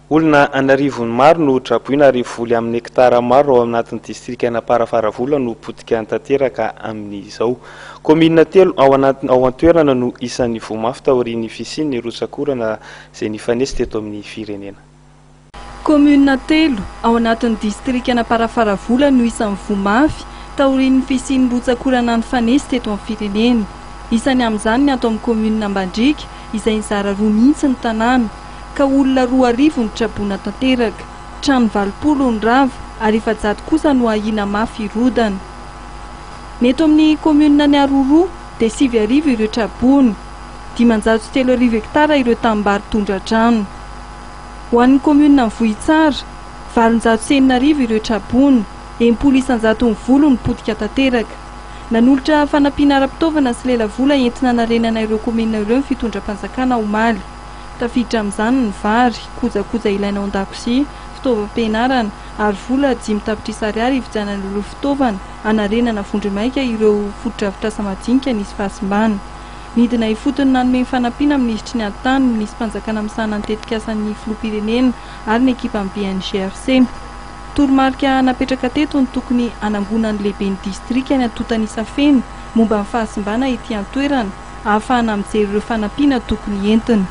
Olona an'arivony maro no traboina ary voly amin'ny hektara maro ao anatin'ny distrikan'Amparafaravola no potika tanteraka amin'izao. Kaominina telo ao anatin ao an-toerana no isan'ny voa mafy taorian'ny fisian'ny rotsak'orana izay nifanesy teto amin'ny firenena. Kaominina telo ao anatin'ny distrikan'Amparafaravola no isan'ny voa mafy taorian'ny fisian'ny rotsak'orana nifanesy teto amin'ny firenena. Isany amin'izany ny ato amin'ny kaominina Ambandriaka izay nizara roa mihitsy ny tanàna, ka olona 2000 no traboina tanteraka, trano 80 no rava ary 400 kosa no ahiana mafy hirodana. Ny eto amin'ny kaominina Niaroroa dia 9000 ireo traboina, 3500 hektara ireo tanimbary tondra-drano. Ho an'ny kaominina Vohitsara, 6800 ireo traboina, 60 isan-jaton'ny voly no potika tanteraka. Nanolotra fanampiana ara-pitaovana sy lelavola entina hanarenana ireo kaominina ireo ny fitondram-panjakana omaly. Tafiditra amin'izany ny vary, kojakoja ilaina ao an-dakozia, fitaovam-pianarana ary vola 5 tapitrisa ariary hividianana ireo fitaovana hanarenana vonjimaika ireo fotodrafitrasa madinika nisy fahasimbana. Nidina ifotony nanome ny fanampiana minisitry ny Atitany, minisi-panjakana misahana ny tetikasan'ny filoham-pirenena ary ny ekipan'ny BNGRC. Toromarika napetraka teto ny tokony hanangonan'ny lehiben'ny distrika ny antontan'isa feno momba ny fahasimbana ety an-toerana ahafahana mijery ireo fanampiana tokony entina.